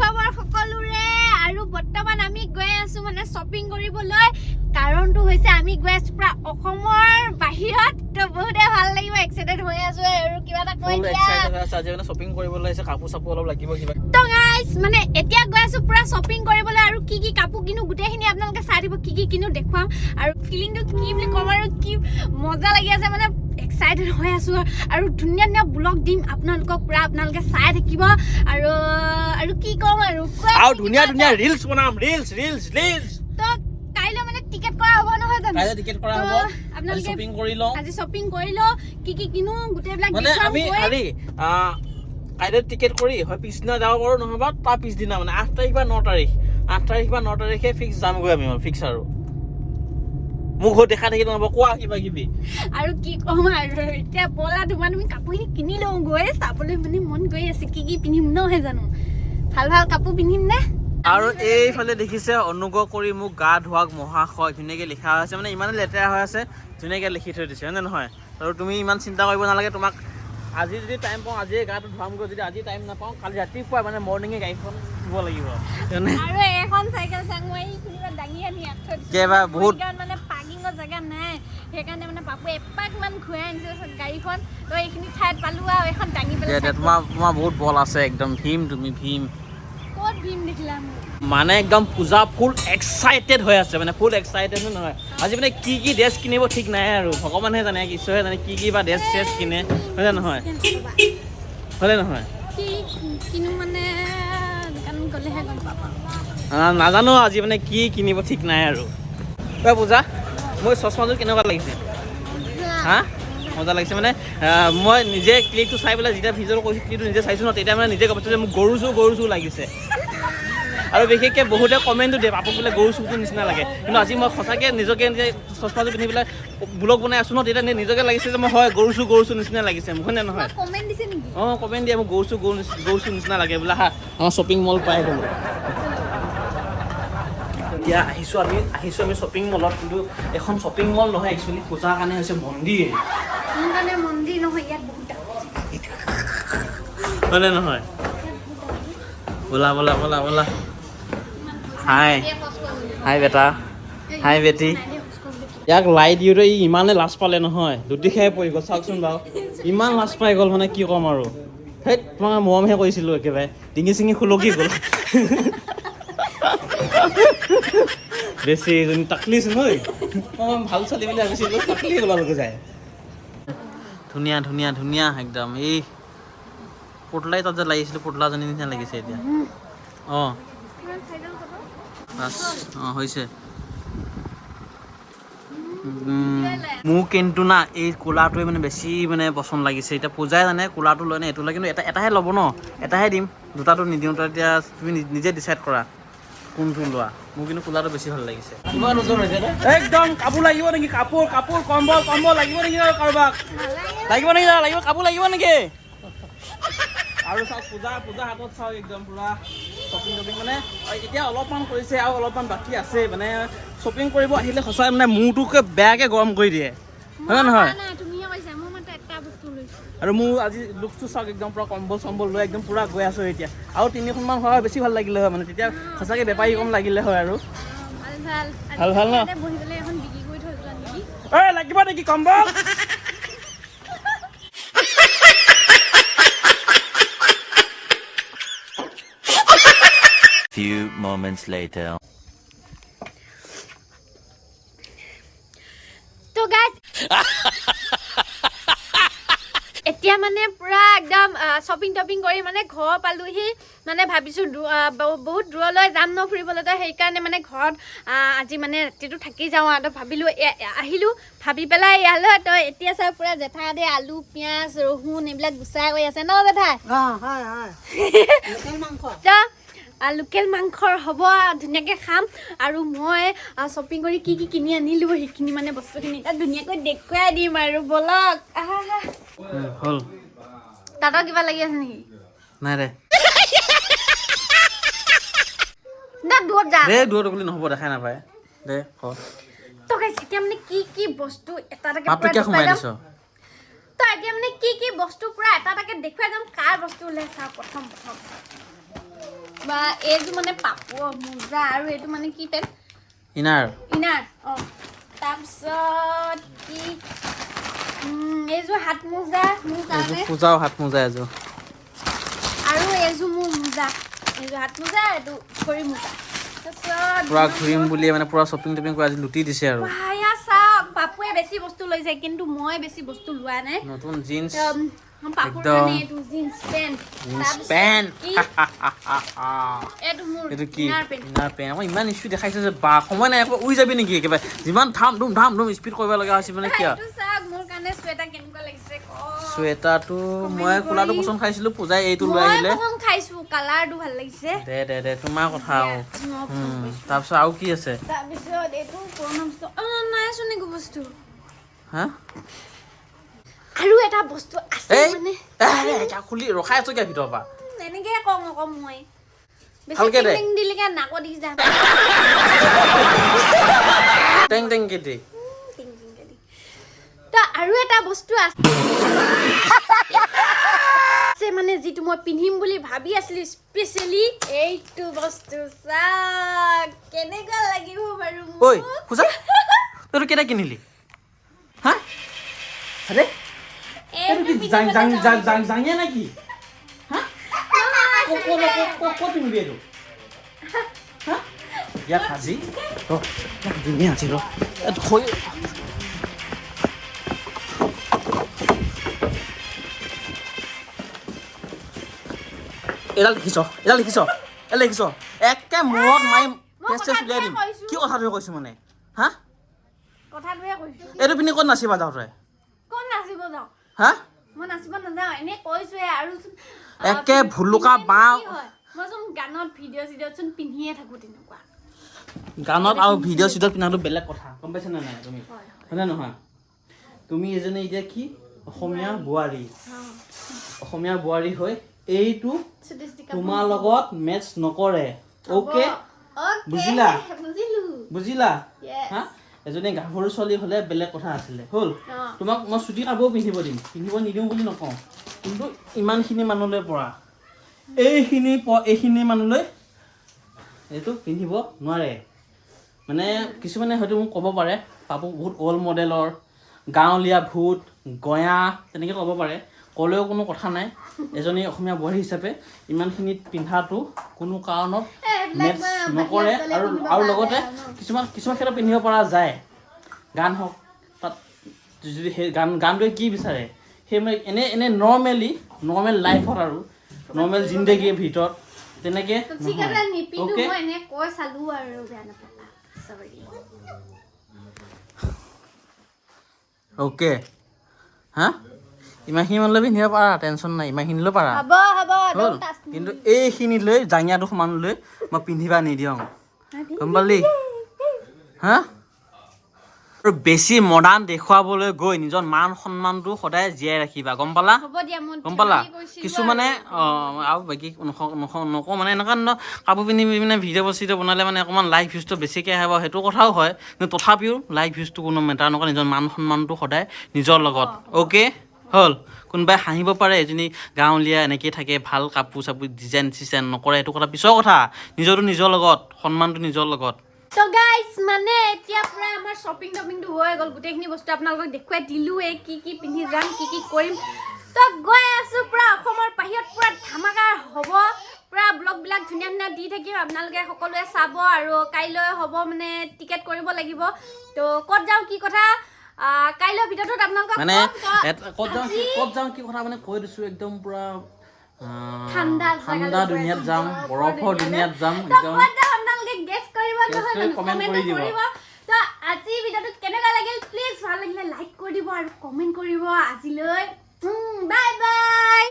খবৰ সকলোৰে? আৰু বৰ্তমান আমি গৈ আছো মানে শ্বপিং কৰিবলৈ। কাৰণটো হৈছে আমি গৈ আছো পুৰা অসমৰ বাহিৰত, তো বহুতে ভাল লাগিব, এক্সাইটেড হৈ আছো আৰু কিবা এটা কৈ ফুল দিয়া। এক্সাইটেড হৈ আছে। আজি মানে শ্বপিং কৰিবলৈ আহিছে, কাপোৰ চাপোৰ অলপ লাগিব কিবা। তো গাইস, মানে এতিয়া গৈ আছো পুৰা শ্বপিং কৰিবলৈ আৰু কি কি কাপোৰ কিনো গোটেইখিনি আপোনালোকে চাই দিব, কি কি কিনো দেখুৱাম আৰু ফিলিংটো কি বুলি ক'ম আৰু কি মজা লাগি আছে, মানে এক্সাইটেড হৈ আছো আৰু ধুনীয়া ধুনীয়া ব্লগ দিম আপোনালোকক, পুৰা আপোনালোকে চাই থাকিব। আৰু আৰু কি ক'ম আৰু কোৱা। আৰু তুমি ধুনীয়া কিবা ধুনীয়া এটা। ৰিলছ বনাম, ৰিলছ ৰিলছ ৰিলছ। তো কাইলৈ মানে টিকেট কৰা হ'ব নহয় জানো? কাইলৈ টিকেট কৰা তো হ'ব। আজি আপোনালোকে শ্বপিং কৰি লওঁ। আজি শ্বপিং কৰি লওঁ, কি কি কিনো গোটেইবিলাক মানে দেখুৱাম আমি গৈ। হেৰি কাইলৈ টিকেট কৰি হয় পিছদিনা যাব পাৰোঁ, নহ'বা তাৰ পিছদিনা, মানে 8 তাৰিখ বা 9 তাৰিখ, 8 তাৰিখ বা 9 তাৰিখে ফিক্স যামগৈ আমি, ফিক্স। আৰু মোক ঘৰত দেখা থাকিলে নহ'ব, কোৱা কিবা কিবি। আৰু কি ক'ম আৰু, এতিয়া ব'লা তোমাৰ তুমি কাপোৰখিনি কিনি লওঁ গৈ, চাবলৈ মানে মন গৈ আছে কি কি পিন্ধিম নহয় জানো? ভাল ভাল কাপোৰ পিন্ধিম নে? আৰু এইফালে দেখিছে, "অনুগ্ৰহ কৰি মোক গা ধোৱাক মহাশয়", ধুনীয়াকৈ লিখা হৈছে। মানে ইমানে লেতেৰা হৈ আছে, ধুনীয়াকৈ লিখি থৈ দিছে, হয়নে নহয়? আৰু তুমি ইমান চিন্তা কৰিব নালাগে, তোমাক আজি যদি টাইম পাওঁ আজিয়ে গাটো ধুৱামগৈ, যদি আজি টাইম নাপাওঁ কালি ৰাতিপুৱা মানে মৰ্ণিঙে গাড়ীখন ধুব লাগিব, হয়নে? আৰু এখন চাইকেল চাং মই এইখিনি পৰা দাঙি আনি ইয়াত থৈ দিছোঁ। কেইবা বহুত- কাৰণ মানে পাৰ্কিঙৰ জেগা নাই, সেইকাৰণে মানে পাপুৱে এপাকমান ঘূৰাই আনিছে গাড়ীখন। তো এইখিনি ঠাইত পালোঁ আৰু এইখন দাঙি পেলাই দিয়া দিয়া। চাইকেল- তোমাৰ বহুত বল আছে, একদম ভীম, তুমি ভীম। ক'ত ভীম দেখিলা মোক? মানে একদম পূজা ফুল এক্সাইটেড হৈ আছে, মানে ফুল এক্সাইটেড নহয়। আজি মানে কি কি ড্ৰেছ কিনিব ঠিক নাই আৰু, ভগৱানহে জানে, ঈশ্বৰে জানে কি কি বা ড্ৰেছ চেছ কিনে, হয়নে নহয়? হয়নে নহয়? কি কিনো মানে দোকান গ'লেহে গম পাম আৰু। নাজানো আজি মানে কি কিনিব ঠিক নাই আৰু। ঐ পূজা, মোৰ চশমাযোৰ কেনেকুৱা লাগিছে? হা, মজা লাগিছে। মানে মই নিজে ক্লিপটো চাই পেলাই যেতিয়া ভিডিঅ'টো কৰিছোঁ, ক্লিপটো নিজে চাইছোঁ ন, তেতিয়া মানে নিজে গম পাইছোঁ যে মোক গৰু চুৰ গৰু চুৰ লাগিছে। আৰু বিশেষকৈ বহুতে কমেণ্টো দিয়ে, "পাপুক বোলে গৰু চুৰটোৰ নিচিনা লাগে"। কিন্তু আজি মই সঁচাকৈ নিজকে নিজে চশমাযোৰ পিন্ধি পেলাই ব্লগ বনাই আছোঁ ন, তেতিয়া নিজকে লাগিছে যে মই হয় গৰু চুৰ গৰু চুৰ নিচিনা লাগিছে মোক, হয়নে নহয়? কমেণ্ট দিছে নেকি? অঁ, কমেণ্ট দিয়ে, মোক গৰু চুৰ গৰু চুৰ নিচিনা লাগে বোলে। হা, আমাৰ শ্বপিং মল পাই গ'লোঁ। এতিয়া আহিছোঁ আমি শ্বপিং মলত, কিন্তু এখন শ্বপিং মল নহয়, একচুৱেলি পূজাৰ কাৰণে হৈছে মন্দিৰ। মোৰ কাৰণে মন্দিৰ নহয়, ইয়াত বহুত দাম। হয়নে নহয়? ব'লা ব'লা ব'লা ব'লা। হাই হাই বেটা, হাই বেটি। ইয়াক লাই দিওঁতে ই ইমানে লাজ পালে নহয়, দুটি খাই পৰি গ'ল। চাওকচোন বাৰু, ইমান লাজ পাই গ'ল, মানে কি ক'ম আৰু। সেই তোমাক মৰমহে কৰিছিলোঁ, একেবাৰে ডিঙি চিঙি খুলকি গ'ল। বেছি এজনী তাকলিচোন ঐ। মই ভাল ছোৱালী বুলি ভাবিছিলোঁ, তাকলি ওলালগৈ যায়। ধুনীয়া ধুনীয়া ধুনীয়া একদম। এই পুতলাই তাত যে লাগিছিলোঁ, পুতলাজনী নিচিনা লাগিছে এতিয়া। অঁ বাছ, অঁ হৈছে। মোৰ কিন্তু না এই ক'লাটোৱে মানে বেছি মানে পচন্দ লাগিছে। এতিয়া পূজাই জানে ক'লাটো লয় নে এইটো লয়, কিন্তু এটা এটাহে ল'ব ন, এটাহে দিম, দুটাটো নিদিওঁ। তই এতিয়া তুমি নিজে ডিচাইড কৰা কোনটো লোৱা। মোৰ কিন্তু ক'লাটো বেছি ভাল লাগিছে। কিমান ওজন হৈছে? একদম কাপোৰ লাগিব নেকি? কাপোৰ কাপোৰ কম্বল কম্বল লাগিব নেকি? আৰু কাৰোবাক লাগিব নেকি? লাগিব কাপোৰ লাগিব নেকি? আৰু চাওক, পূজা পূজা হাতত চাওক, একদম পূৰা শ্বপিং টপিং মানে এতিয়া অলপমান কৰিছে আৰু অলপমান বাকী আছে। মানে শ্বপিং কৰিব আহিলে সঁচাই মানে মূৰটোকে বেয়াকৈ গৰম কৰি দিয়ে, হয় নে নহয়? নাই, তুমিহে কৈছা, মই মাত্ৰ এটা বস্তু লৈছোঁ। আৰু মোৰ আজি লুকটো চাওক, একদম পূৰা কম্বল চম্বল লৈ একদম পূৰা গৈ আছোঁ। এতিয়া আৰু তিনিখনমান হোৱা হয় বেছি ভাল লাগিলে হয়, মানে তেতিয়া সঁচাকৈ বেপাৰী কম লাগিলে হয় আৰু। ভাল ভাল। ভাল ভাল ন? ইয়াতে বহি পেলাই এখন বিক্ৰী কৰি থৈ যোৱা নেকি? ঐ, লাগিব নেকি কম্বল? Few moments later. তো গাইজ, এতিয়া মানে পূৰা একদম শ্বপিং টপিং কৰি মানে ঘৰ পালোহি। মানে ভাবিছোঁ বহুত দূৰলৈ যাম ন ফুৰিবলৈ, তো সেইকাৰণে মানে ঘৰত আজি মানে ৰাতিটো থাকি যাওঁ আৰু। তো ভাবিলোঁ আহিলোঁ ভাবি পেলাই ইয়ালৈ। তো এতিয়া চাওক, পূৰা জেঠাইহঁতে আলু, পিঁয়াজ, ৰহুন এইবিলাক গুচাই কৰি আছে ন জেঠাই? অঁ, হয় হয়, লোকেল মাংস। তো লোকেল মাংসৰ হ'ব আৰু, ধুনীয়াকৈ খাম। আৰু মই শ্বপিং কৰি কি কি কিনি আনিলোঁ সেইখিনি মানে বস্তুখিনি তাত ধুনীয়াকৈ দেখুৱাই দিম আৰু। ব'লক, আহা আহা। হ'ল। তাতো কিবা লাগি আছে নেকি? নাই দে। না, দূৰত যা। দে, দূৰত গ'লে নহ'ব, দেখাই নাপায়। দে ক। তো গাইছ, এতিয়া মানে কি কি বস্তু এটা এটাকে মাতটো পুৰা কিয় সোমাই দেখুৱাই যাম। দিছ? তো এতিয়া মানে কি কি বস্তু পুৰা এটা এটাকে দেখুৱাই যাম। কাৰ বস্তু ওলাই চাওঁ প্ৰথম প্ৰথম। বা এইযোৰ মানে পাপৰ মোজা আৰু এইটো মানে কি পেণ্ট? ইনাৰ। ইনাৰ, অঁ। তাৰপিছত কি, এইযোৰ হাত মোজা মোৰ এইযোৰ কাৰণে। পূজাও হাত মোজা এযোৰ। আৰু এইযোৰ মোৰ মোজা, এইযোৰ হাত মোজা, এইটো ভৰি মোজা। তাৰপিছত পুৰা ঘূৰিম বুলিয়ে মানে পুৰা শ্বপিং টপিং কৰি আজি লুটি দিছে আৰু। বাহ, চাওক, পাপুৱে বেছি বস্তু লৈছে, কিন্তু মই বেছি বস্তু লোৱা নাই। নতুন জিন্স। পাপুৰ একদম। কাৰণে এইটো জিন্স পেণ্ট। জিন্স তাৰপিছত পেণ্ট। কি, এইটো মোৰ এইটো কি? Inner pant. Inner pant. আকৌ ইমান স্পীড দেখাইছে যে, বা, সময় নাই, আকৌ উৰি যাবি নেকি একেবাৰে? যিমান ধাম ধুম ধাম ধুম স্পীড কৰিব লগা হৈছে মানে কিয়? এইটো চাওক, মোৰ কাৰণে চুৱেটাৰ কেনেকুৱা লাগিছে কওক। চুৱেটাৰটো মই কোলাটো পচন্দ খাইছিলো, পূজাই এইটো লৈ মই আহিলে। প্ৰথম খাইছো, কালাৰটো ভাল লাগিছে। দে দে দে, তোমাৰ কথা আৰু। মই পচন্দ কৰিছো। তাৰপিছত আৰু কি আছে? তাৰপিছত এইটো পুৰণা বস্তু, নাইচোন একো বস্তু। হা? আৰু এটা বস্তু আছে। এই মানে আৰে, এতিয়া খুলি ৰখাই আছো কিয় ভিতৰৰ পৰা? এনেকে কওঁ আকৌ মই বেছি। ভালকে দে। টিং দিলেকে নাকত দি যাম। টেং টেং কে দে। টিং টিংকে দি। তো আৰু এটা বস্তু আছে মানে যিটো মই পিন্ধিম বুলি ভাবি আছিলো স্পেচিয়েলি, এইটো বস্তু চাওক, কেনেকুৱা লাগিব বাৰু মোক? ঐ পূজা, তই কেইটা কিনিলি হা? আৰে, এইটো কি এইটো জাং জাং পিন্ধিবলৈ জাং যাওঁ। জাং জাঙিয়া নেকি হা? ক'ত ক'ত ক'ত ক'ত পিন্ধিবি এইটো হা? ইয়াত আজি ৰ, ইয়াত দিমেই আজি, ৰ। এইটো খৈ এডাল দেখিছ, এডাল দেখিছ, এডাল দেখিছ, একে মূৰত মাৰি মই তেজ তেজ উলিয়াই দিম। কথাটোহে কৈছো। কি কথাটোহে কৈছো মানে হা? কথাটোহে কৈছো। এইটো পিন্ধি ক'ত নাচিবা যাওঁ তই? ক'ত নাচিব যাওঁ? হা? মই নাচিব নাযাওঁ, এনেই কৈছোহে আৰু চোন, একে ভুলুকা পিন্ধিলে বাঁহ। কি হয়? মই চোন গানত ভিডিঅ' চিডিঅ'ত চোন পিন্ধিয়ে থাকো তেনেকুৱা। গানত আৰু ভিডিঅ' চিডিঅ' পিন্ধাটো বেলেগ কথা, গম পাইছা নে নাই তুমি? হয়। হয়নে নহয়? তুমি এজনী এতিয়া কি অসমীয়া বোৱাৰী, অসমীয়া বোৱাৰী হৈ এইটো চুটি চুটি কাপোৰ। তোমাৰ লগত মেটচ নকৰে, অ'কে? অ'কে। বুজিলা? বুজিলো। বুজিলা? Yes. হা, এজনী গাভৰু ছোৱালী হ'লে বেলেগ কথা আছিলে হ'ল। তোমাক মই চুটি কাপোৰো পিন্ধিব দিম, পিন্ধিব নিদিওঁ বুলি নকওঁ, কিন্তু ইমানখিনি মানুহলৈ পৰা এইখিনি এইখিনি মানুহলৈ এইটো পিন্ধিব নোৱাৰে। মানে কিছুমানে হয়তো মোক ক'ব পাৰে, পাপু বহুত অল্ড মডেলৰ, গাঁৱলীয়া ভূত গঞা, তেনেকৈ ক'ব পাৰে। ক'লেও কোনো কথা নাই, এজনী অসমীয়া বোৱাৰী হিচাপে ইমানখিনিত পিন্ধাটো কোনো কাৰণত এ, এইবিলাক মেটচ মানে নকৰে। বাহিৰত গ'লে আৰু পিন্ধিব আৰু পৰা লগতে যায় আৰু ন? কিছুমান কিছুমান ক্ষেত্ৰত পিন্ধিব পৰা যায়, গান হওক, তাত যদি সেই গানটোৱে কি বিচাৰে সেই মানে এনে এনে নৰ্মেলি নৰ্মেল লাইফত আৰু নৰ্মেল জিন্দগীৰ ভিতৰত তেনেকে তো ঠিক আছে। নহয়। নিপিন্ধো। অ'কে? মই এনে কৈ চালো আৰু, বেয়া নাপাবা, চৰি। অ'কে, হা, ইমানখিনি মানলৈ পিন্ধিব পাৰা, টেনশ্যন নাই, ইমানখিনিলৈ পাৰা। হ'ব হ'ব। হ'ল। Don't touch me. কিন্তু এইখিনিলৈ, জাঙিয়াটো সমানলৈ মই পিন্ধিবা নিদিওঁ, গম পালি হা? আৰু বেছি মডাৰ্ণ দেখুৱাবলৈ গৈ নিজৰ মান সন্মানটো সদায় জীয়াই ৰাখিবা, গম পালা? হ'ব দিয়া, মই গম পালা? ধেমালি কৰিছিলো। কিছুমানে আৰু বাকী নকওঁ, মানে এনেকুৱা ন কাপোৰ পিন্ধি মানে ভিডিঅ' চিডিঅ' বনালে মানে অকণমান লাইক ভিউজটো বেছিকৈ আহে বাৰু, সেইটো কথাও হয়, কিন্তু তথাপিও লাইক ভিউজটো কোনো মেটাৰ নকৰে, নিজৰ মান সন্মানটো সদায় নিজৰ লগত, অ'কে? হ'ল। কোনোবাই হাঁহিব পাৰে, এজনী গাঁৱলীয়া এনেকেই থাকে, ভাল কাপোৰ চাপোৰ ডিজাইন চিজাইন নকৰে, সেইটো কথা পিছৰ কথা, নিজৰটো নিজৰ লগত, সন্মানটো নিজৰ লগত। তো গাইজ, মানে এতিয়া পুৰা আমাৰ শ্বপিং টপিংটো হৈ গ'ল, গোটেইখিনি বস্তু আপোনালোকক দেখুৱাই দিলোঁৱেই, কি কি পিন্ধি যাম, কি কি কৰিম। তো গৈ আছোঁ পুৰা অসমৰ বাহিৰত, পুৰা ধামাকা হ'ব, পুৰা ব্লগবিলাক ধুনীয়া ধুনীয়া দি থাকিম, আপোনালোকে সকলোৱে চাব। আৰু কাইলৈ হ'ব, মানে টিকেট কৰিব লাগিব, তো ক'ত যাওঁ কি কথা কাইলৈ ভিডিঅ'টোত আপোনালোকক মানে ক'ম। তো ক'ত যাওঁ ক'ত যাওঁ কি কথা মানে কৈ দিছোঁ, একদম পুৰা ঠাণ্ডা ঠাণ্ডা জেগালৈ গৈ দুনিয়াত আছোঁ, যাম, বৰফৰ বৰফৰ দুনিয়াত যাম। তো একদম ক'ত যাম আপোনালোকে গেছ কৰিব Guess নহয় কৰি জানো? comment Comment কৰি দিব। কৰিব। তো আজি ভিডিঅ'টো কেনেকুৱা লাগিল প্লিজ, ভাল লাগিলে লাইক কৰি দিব আৰু কমেণ্ট কৰিব। আজিলৈ বাই বাই।